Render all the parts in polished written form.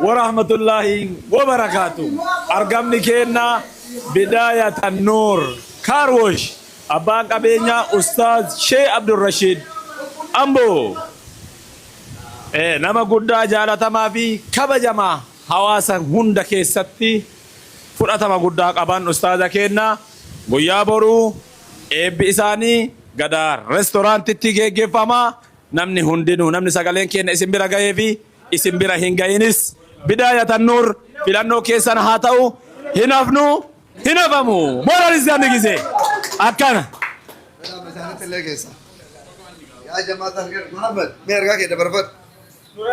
Warahmatullaahi wabarakaatu. Argamni keenna Bidaayatan Nuur Car Wash, abbaan qabeenyaa Ustaaz Shee Abdurrashiid Amboo. Nama guddaa, jaalatamaa fi kabajamaa, hawaasa hunda keessatti fudhatama guddaa qaban. Ustaaza keenna guyyaa boruu eebbi isaanii Gadaa Restoraantitti geggeeffama. Namni hundinuu, namni sagaleen keenya isin bira gahee fi isin bira hin gahinis, Bidaayatan Nuur filannoo keessan haa ta'u. Hin hafnu, hin hafamu. Mooraalis yaadni gisee akkana. Isaanitti illee keessa. Yaa jamaata Muhammad, mee ergaa kee dabarfadhu.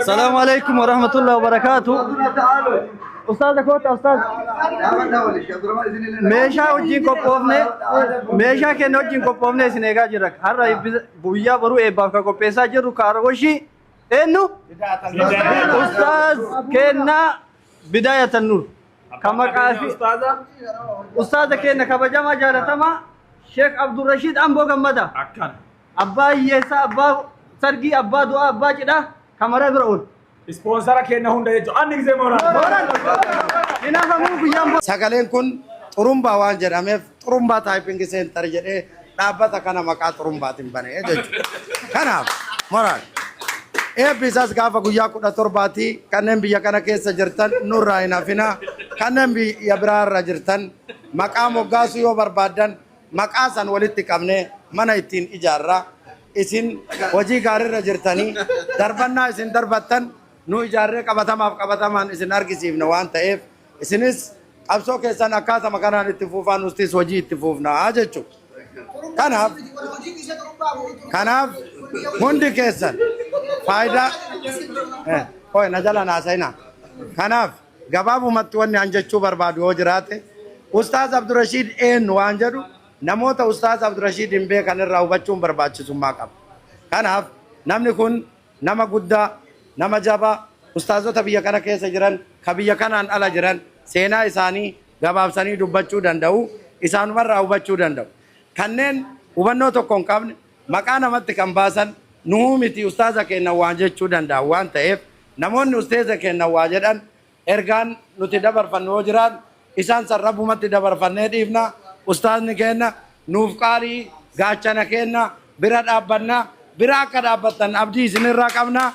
السلام عليكم ورحمة الله وبركاته. أستاذ كوتا أستاذ. Meeshaa wajjin qophoofne, meeshaa keenya wajjin qophoofne isin eegaa jirra. Har'a guyyaa boruu eebbaaf kan qopheessaa jirru car washii eenyu? Ustaaz kennaa Bidaayatan Nur. Kan maqaa fi ustaaza keenya kabajamaa jaalatamaa Sheekh Abdurrashiid Amboo Gammada. Akkana. Abbaa hiyyeessaa, abbaa sargii, abbaa du'aa, abbaa cidhaa kamara bira oolu. Sponsora keenya hunda jechuudha. Anni gisee mooraan. Hinaafamuu guyyaan boru. Sagaleen kun xurumbaa waan jedhameef, Xurumbaa Typing Center jedhee dhaabbata kana maqaa xurumbaatiin bane jechuudha. Kanaaf moral. Eebbi isaas gaafa guyyaa 17ti. Kanneen biyya kana keessa jirtan nurraa hin hafinaa. Kanneen biyya biraarra jirtan maqaa moggaasuu yoo barbaaddan, maqaa san walitti qabnee mana ittiin ijaarra. Isin hojii gaariirra jirtanii, darbannaa isin darbattan nu ijaarree qabatamaaf qabatamaan isin argisiifna waan ta'eef, isinis qabsoo keessan akkaatama kanaan itti fuufaa, nustis hojii itti fuufnaa jechuudha. Kanaaf hundi keessan faayidaa Oye, na jala naasa'ina. Kanaaf gabaabumatti wanni an jechuu barbaadu yoo jiraate, Ustaaz Abdurashiid eenyu waan jedhu namoota Ustaaz Abdurashiid hin beekan irraa hubachuun barbaachisummaa qaba. Kanaaf namni kun nama guddaa, nama jabaa, ustaazota biyya kana keessa jiran, ka biyya kanaan ala jiran seenaa isaanii gabaabsanii dubbachuu danda'u, isaanumarraa hubachuu danda'u. Kanneen hubannoo tokko hin qabne, maqaa namatti kan baasan nuhuu miti, ustaaza keenya waan jechuu danda'an waan ta'eef, namoonni ustaaza keenya waa jedhan, ergaan nuti dabarfannu yoo jiraan, isaan san rabbumatti dabarfannee dhiifna. Ustaazni keenya nuuf qaalii, gaachana keenya, bira dhaabbanna, bira akka dhaabbattan abdii isinirraa qabna.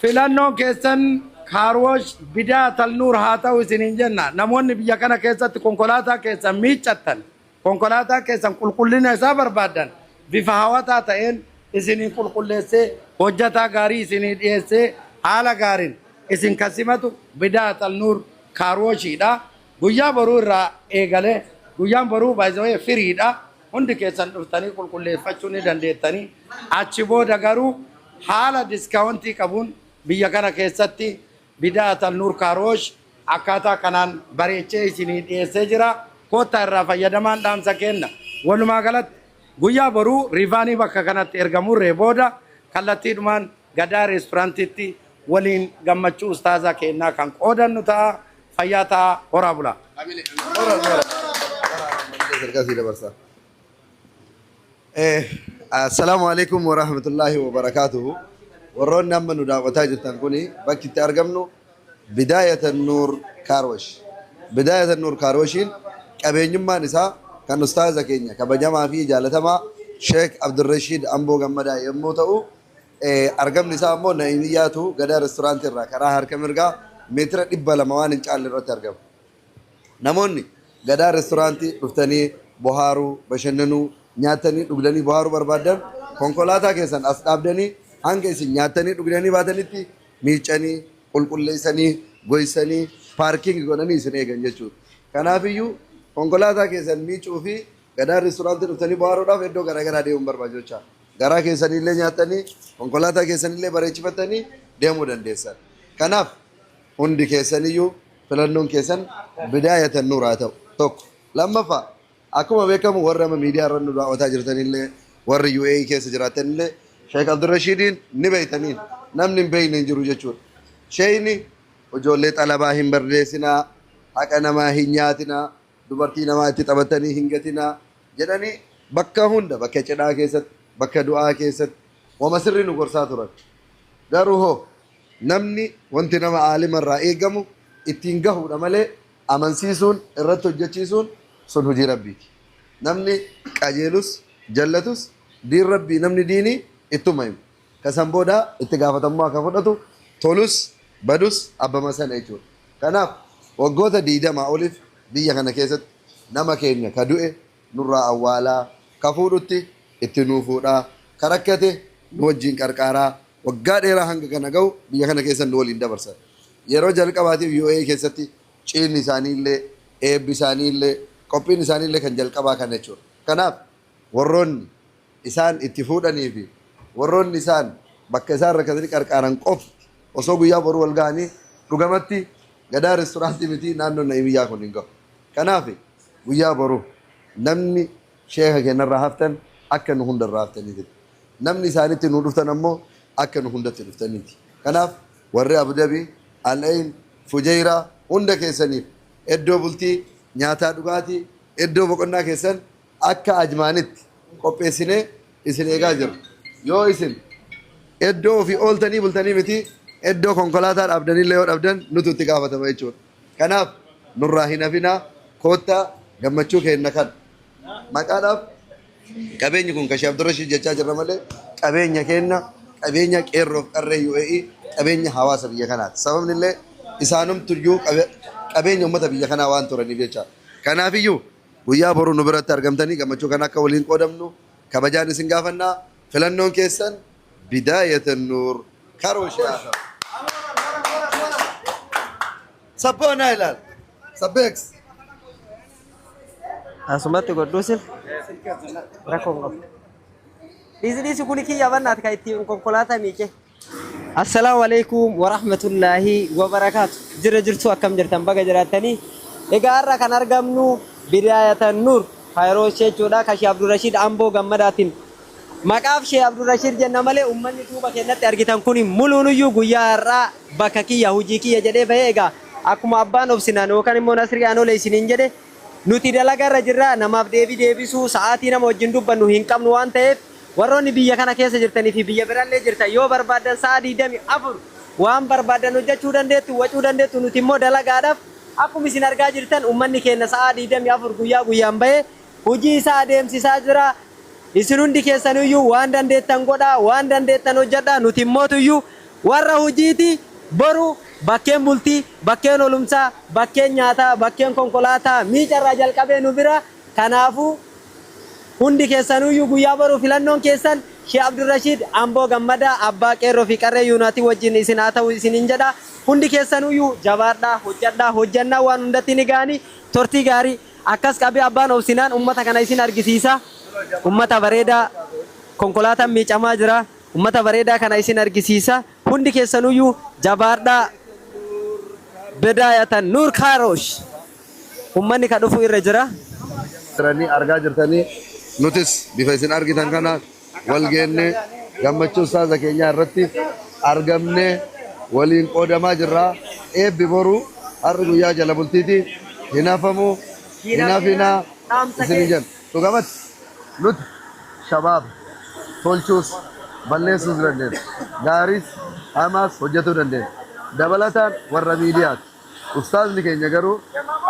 Filannoon keessan Car Wash Bidaatal Nuur haa ta'u isiniin jenna. Namoonni biyya kana keessatti konkolaataa keessan miiccattan, konkolaataa keessan qulqullina isaa barbaaddan, bifa hawataa ta'een isinii qulqulleessee, hojjataa gaarii isinii dhiyeessee, haala gaariin isin kan simatu Bidaatal Nuur Car Washiidha. Guyyaa boruu irraa eegalee, guyyaan boruu baay'ee freedha. Hundi keessan dhuftanii qulqulleeffachuu ni dandeettanii. Achi booda garuu haala discountii qabuun biyya kana keessatti Bidaatal Nuur Car Wash akkaataa kanaan bareechee isinii dhiyeessee jira. Koottaa irraa fayyadamaan dhaamsa kenna. Walumaa galatti guyyaa boruu riivaanii bakka kanatti ergamurree booda kallattiidhumaan Gadaa Reesturaantiitti waliin gammachuu ustaazaa kennaa kan qoodannu ta'a. Fayyaa ta'a, horaa bulaa. Ergasii dabarsa. Assalaamu alaikum wa rahmatullahi wa barakaatuhu. Warroonni amma nu daawwataa jirtan kuni, bakki itti argamnu Bidaayatan Nuur Car Wash. Bidaayatan Nuur Car Washiin qabeenyummaan isaa kan ustaaza keenya kabajamaa fi jaalatamaa Sheek Abdurrashiid Amboo Gammadaa yommuu ta'u, argamni isaa immoo Na'imiyyaatu Gadaa Reesturaantii irraa karaa harka mirgaa meetira 200 waan hin caalle irratti argama. Namoonni Gadaa Reesturaantii dhuftanii bohaaruu, bashannanuu, nyaatanii dhugdanii bohaaruu barbaaddan, konkolaataa keessan as dhaabdanii hanga isin nyaatanii dhugdanii baatanitti miiccanii, qulqulleessanii, goysanii, parking godhanii isin eegan jechuudha. Kanaafiyyuu konkolaataa keessan miicuu fi Gadaa Reesturaantii dhuftanii bohaaruudhaaf iddoo garaagaraa deemuun barbaachisu jecha. Garaa keessaniillee nyaattanii, konkolaataa keessanillee bareechifattanii deemuu dandeessan. Kanaaf hundi keessaniyyuu filannoon keessan Bidaayatan Nuur haa ta'u. Tokko. Lammaffaa, akkuma beekamu warri amma miidiyaa irra nu daawwataa jirtanillee, warri UAE keessa jiraatanillee Sheek Abdurrashiidiin ni beeytaniin, namni hin beekne hin jiru jechuudha. Sheeyni ijoollee xalabaa hin barreessinaa, haqa namaa hin nyaatinaa, dubartii namaa itti taphatanii hin gatinaa jedhanii bakka hunda, bakka cidhaa keessatti, bakka du'aa keessatti wama sirrii nu gorsaa turan. Garuu hoo Namni wanti nama aalima irraa eegamu ittiin gahuudha malee amansiisuun irratti hojjechiisuun sun hojii Rabbiiti. Namni qajeelus jallatus diin Rabbii namni diinii ittuma himu. Ka san booda itti gaafatamummaa ka fudhatu tolus badus abbama sana jechuudha. Kanaaf waggoota 20 oliif biyya kana keessatti nama keenya ka du'e nurraa awwaalaa, ka fuudhutti itti nuu fuudhaa, ka rakkate nu wajjin qarqaaraa waggaa dheeraa hanga kana gahu biyya kana keessa nu waliin dabarsan. Yeroo jalqabaatiif UAE keessatti ciinni isaanii illee, eebbi isaanii illee, qophiin isaanii illee kan jalqabaa kana jechuudha. Kanaaf warroonni isaan itti fuudhanii fi warroonni isaan bakka isaan rakkatanii qarqaaran qofti osoo guyyaa boruu wal gahanii dhugamatti Gadaa resturaantii miti naannoon Na'imiyyaa kun hin gahu. Kanaaf guyyaa boruu namni sheeka keenyarraa haftan akka nu hundarraa haftaniiti. Namni isaanitti nu dhuftan ammoo akka nu hundatti dhuftaniiti. Kanaaf warri Abu Dhabi, Al Ain, Fujayraa hunda keessaniif iddoo bultii, nyaataa dhugaatii, iddoo boqonnaa keessan akka Ajmaanitti qopheessinee isin eegaa jirra. Yoo isin iddoo ofii ooltanii bultanii miti iddoo konkolaataa dhaabdanillee yoo dhabdan nutu itti gaafatama jechuudha. Kanaaf nurraa hin hafinaa, koottaa gammachuu keenna kana. Maqaadhaaf qabeenyi kun kan Sheekh Abdurrashiid jechaa jirra malee qabeenya keenna, qabeenya qeerroof qarree UAE, qabeenya hawaasa biyya kanaati. Sababni illee isaanumtuyyuu qabeenya uummata biyya kanaa waan turaniif jecha. Kanaafiyyuu guyyaa boruu nu biratti argamtanii gammachuu kana akka waliin qoodamnu kabajaan isin gaafanna. Filannoon keessan Bidaayatan Nuur Karoo Shee. Sabboonaa ilaal. Sabbeeks. Asumatti godhuu sil rakkoo hin qabu. Dhiisi dhiisi kuni kiyya bannaati kan ittiin konkolaataa miice. Assalaamu alaikum warahmatullaahi wabarakaatu. Jira jirtu, akkam jirtan? Baga jiraattanii. Egaa har'a kan argamnu Bidaayatan Nuur Kaayiroo jechuudha. Kan Shee Abdurrashiid Amboo Gammadaatiin. Maqaaf Shee Abdurrashiid jenna malee uummanni duuba keenyatti argitan kun muluunuyyuu guyyaa har'aa bakka kiyya, hojii kiyya jedhee bahee. Egaa akkuma abbaan obsinaan yookaan immoo Nasrii Anolee isiniin jedhe, nuti dalagarra jirra, namaaf deebii deebisuu sa'aatii nama wajjin dubbannu hin qabnu waan ta'eef, warroonni biyya kana keessa jirtanii fi biyya birallee jirtan yoo barbaaddan sa'a 24 waan barbaaddan hojjechuu dandeettu, wacuu dandeettu. Nuti immoo dalagaadhaaf akkuma isin argaa jirtan uummanni keenya sa'a 24 guyyaa guyyaan bahee hojii isaa adeemsisaa jira. Isin hundi keessaniyyuu waan dandeettan godhaa, waan dandeettan hojjedhaa. Nuti immootuyyuu warra hojiiti. Boru bakkeen bultii, bakkeen olumsaa, bakkeen nyaataa, bakkeen konkolaataa miicarraa jalqabee nu bira. Kanaafuu hundi keessanuyyuu guyyaa boru filannoon keessan Shee Abdurrashiid Amboo Gammadaa abbaa qeerroo fi qarree yuunaatii wajjin isin haa ta'u isiniin jedha. Hundi keessanuyyuu jabaadhaa, hojjedhaa, hojjannaa waan hundatti ni ga'anii. Tortii gaarii. Akkas qabee abbaan obsinaan ummata kana isin argisiisa. Ummata bareedaa konkolaataan miicamaa jira. Ummata bareedaa kana isin argisiisa. Hundi keessanuyyuu jabaadhaa. Bidaayatan Nuur Car Wash. Ummanni ka dhufu irra jira. Jiranii argaa jirtanii, nutis bifa isin argitan kana wal geennee gammachuu ustaaza keenyaa irratti argamnee waliin qoodamaa jirra. Eebbi boru, har'i guyyaa jala bultiiti, hin hafamu, hin hafinaa isin jenna. Dhugamatti nuti shabaaba tolchuus balleessuus dandeenya. Gaariis hamaas hojjetuu dandeenya. Dabalataan warra miidiyaati. Ustaazni keenya garuu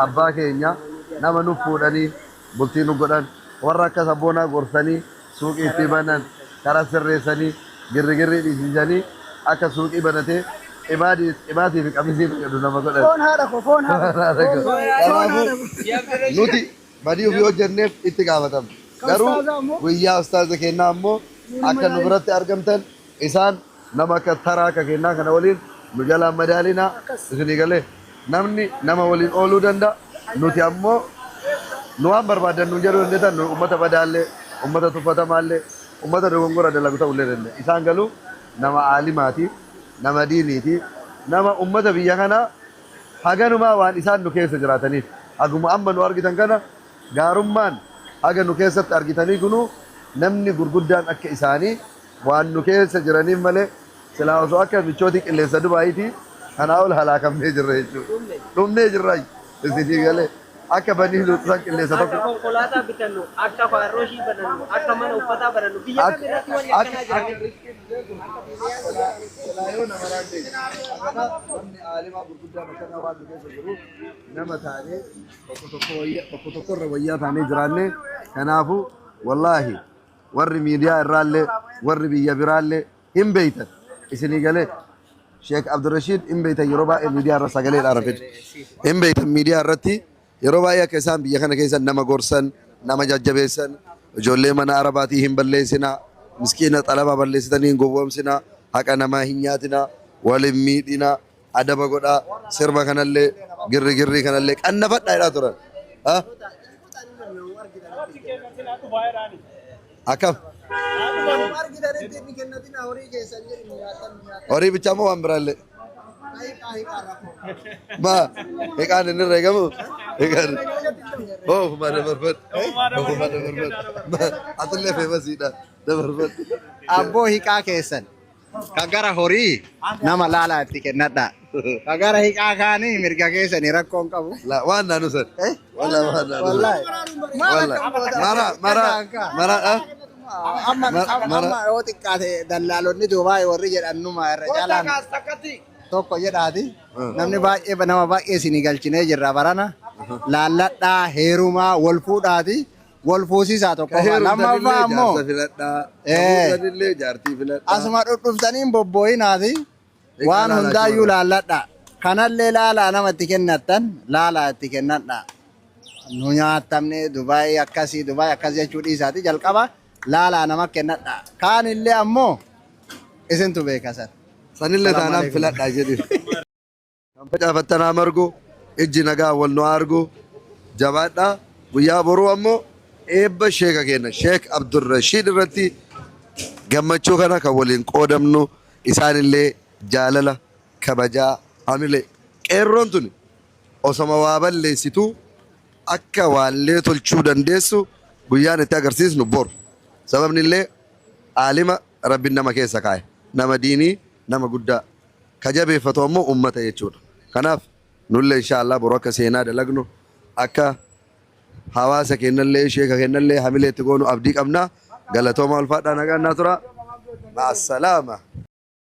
abbaa keenya, nama nu fuudhanii bultii nu godhan, warra akka sabboonaa gorsanii suuqii itti banan, karaa sirreessanii, girrigirrii dhiisisanii akka suuqii banatee qibaatii fi qamisii naqatu nama godhan. Foon haadha koo, foon haadha koo. Kanaafuu nuti badii ofii hojjenneef itti gaafatamna. Kan Garuu ustaazaa immoo guyyaa ustaaza keenyaa ammoo akka nu biratti argamtan, isaan nama akka taraa akka kennaa kana waliin nu jalaan madaalinaa. Isinii galee, namni nama waliin ooluu danda'a. Nuti ammoo nu waan barbaadan nu jedhuu dandeettan. Nu ummata badaallee, ummata tuffatamaallee, ummata dogongora dalagu ta'ullee danda'a. Isaan galuu nama aalimaati, nama diiniiti, nama ummata biyya kanaa haganumaa waan isaan nu keessa jiraataniif, haguma amma nu argitan kana gaarummaan haga nu keessatti argitanii kunuu namni gurguddaan akka isaanii waan nu keessa jiraniif malee silaa osoo akka michootii qilleensa Dubaayitii kanaa ol halaakamnee jirra jechuudha. Dhumnee jirra, isinii galee. Akka banii luuxusan qilleensa Akka tokko. konkolaataa bitannu, akka faarrooshii banannu, akka mana uffataa banannu, biyya kam irratti wanni akkanaa jira? Namni aalimaa gurguddaa bakka waan nu keessa jiru nama taanee tokko tokko wayya tokko tokko irra wayyaa taanee jiraanne. Kanaafuu wallaahi warri miidiyaa irraallee warri biyya biraallee hin beeytan isinii galee Sheek Abdurrashiid hin beeytan. Yeroo baay'ee miidiyaa irra sagalee dhaara fidu hin beeytan. Miidiyaa irratti yeroo baay'ee akka isaan biyya kana keessa nama gorsan, nama jajjabeessan, ijoollee mana arabaatii hin balleessinaa, miskiina xalabaa balleessitanii hin gowwoomsinaa, haqa namaa hin nyaatinaa, wal hin miidhinaa, adaba godhaa, sirba kanallee girri girrii kanallee qannafadhaa jedhaa turan. Ha? Akkam? Horii bichaa moo waan biraallee? Ma hiqaan inni irra eegamu? Hiqaan. Oh, ofuma dabarfadhu. Ofuma dabarfadhu. Atillee feemasiidha. Dabarfadhu. Abboo, hiqaa keessan ka gara horii nama laalaa itti kennadha. Ka gara hiqaa kaanii mirga keessanii rakkoon qabu. La waan naanu san. Wallah waan naanu san. Wallahi. Wallah. Mara mara mara ah. Amma amma yoo xiqqaate dallaalonni Dubaay warri jedhan numa irra caalaan tokko jedhaati. Namni baay'ee nama baay'ee isinii galchinee jirra barana. Laalladhaa, heerumaa, wal fuudhaati. Wal fuusisaa Ka tokkoffaa. Lammaffaa heerumtanillee ammoo jaarsa filadhaa. Ka fuutanillee jaartii filadhaa. Asuma dhudhuftaniin bobbooyinaati. Hiqaa Waan laalaa hundaayyuu achuma. laalladha. Kanallee laalaa nama itti kennattan laalaa itti kennadha. Nu nyaatamne Dubaay akkasii Dubaay akkas jechuu dhiisaati jalqaba laalaa nama kennadha. Kaanillee ammoo isintu beeka san. Sanillee Salaamu taanaan alaikum. filadhaa jedhi. Kan facaafattanaa margu, ijji nagaa wal nu argu, jabaadhaa. Guyyaa boruu ammoo eebba sheeka keenya Sheek Abdurrashiid irratti gammachuu kana kan waliin qoodamnu, isaanillee jaalala kabajaa hamilee qeerroon tuni osoma waa balleessitu akka waallee tolchuu dandeessu guyyaan itti agarsiisnu boru. Sababni illee aalima rabbiin nama keessa kaa'e, nama diinii, nama guddaa ka jabeeffatu ammoo ummata jechuudha. Kanaaf nullee insha Allah boru akka seenaa dalagnu, akka hawaasa keenyallee sheeka keenyallee hamilee itti goonu abdii qabna. Galatooma, ulfaadhaa, nagaan naa tura. Ma'assalaama.